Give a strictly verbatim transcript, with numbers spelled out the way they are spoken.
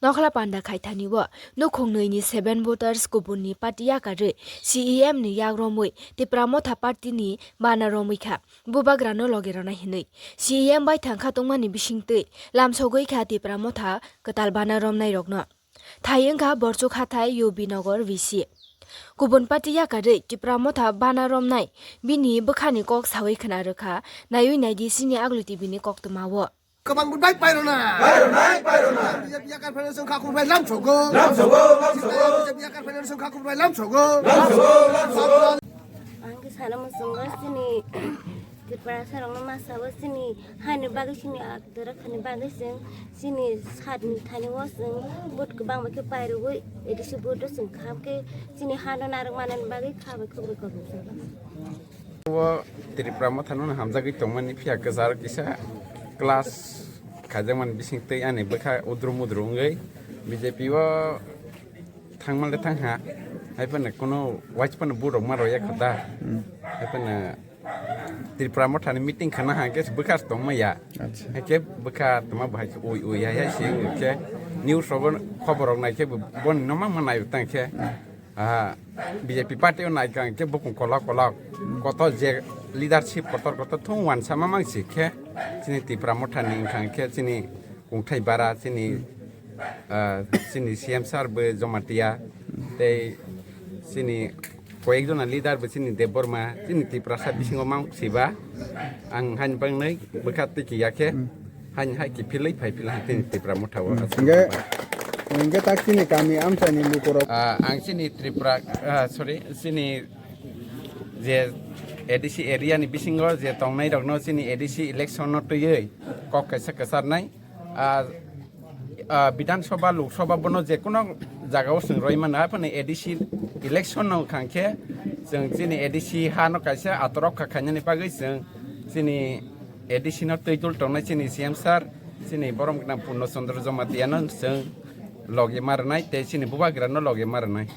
Nokhla panda khaithani o nukhung nwi ni seven voters kubun ni party yakarwi C E M ni yak romwi Tipra Motha party ni bana romwi kha, bubagra no loge rwna hinwi. C E M bai thang kha tongmani bisingtwi lamsogwi kha Tipra Motha kwtal bana romnai rokno. Thai wngkha Borchuk hathai U B Nogor V C. Kubun party yakarwi Tipra Motha bana romnai bini bwkhani kok sawi khna rwkha, naiwi naidi chini Aglu T V ni koktwma o. Kwbang bai pairona. Pairona, pairona. B J P yakar federation kha khumbai lamsogo. Lamsogo, lamsogo. B J P yakar federation kha khumbai lamsogo. Lamsogo, lamsogo. Ang khe sana muchungo chini Tripura sarokno ma sabo chini hani bagwi chini akdora khani bagwi chwng chini sat ni thani o chwng vote kwbang bai khe pairogwi A D C vote o chwng kham khe chini hano narwk manani bagwi kha bai khogwi kobong. O Tripura Motha no hamjagwi tongmani phiya kwcharo kisa class khaijakmani bisingtwi ani bwkha udrum udrum wngwi B J P o thangmale thangha, hai phano kuno waichwphano borok ma roya kha da. Hmm. Hai phano Tripura Mothani meeting khana hang khe bwkha tongma ya. Acha. Hai khe bwkha tongma bahai khe ui ui hai hai se wngkhe news rogo khobor rok nai khe bo, boni no ma ma nai tang khe. Hmm. Ah, B J P party o nai kang khe bukung kolok kolok. Hmm. Kotor je leadership kotor kotor thung wansa ma mang si khe chini Tripura Mothani wngkha khe chini kungthai bara chini, ah, chini C M sir bo Jamatia, tei chini koyek jona leader bo chini Debbarma, chini Tiprasa bisingo mang siba, ang haini bangnai bwkha tiki ya khe, haini hai kiphilwi phai phila chini Tipra Motha o. Hingke, hingke tak chini kami amchaini lukorok. Ah, ang chini Tripura, ah, sorry, chini je A D C area ni bisingo je tongnai rokno chini A D C election no twiwi kok kaisa kwcharnai. Ah, ah, Bidhan Sabha, Lok Sabha bono je kono jaga o chwng roi mano, haphano A D C election no wngkha khe chwng chini A D C ha no kaisa atorok kha khainani bagwi chwng chini A D C no twi dul tongnai chini C M sir, chini borom gwnang Purno Chandra Jamatia no chwng logi ma rwnai tei chini bubagra no logi ma rwnai.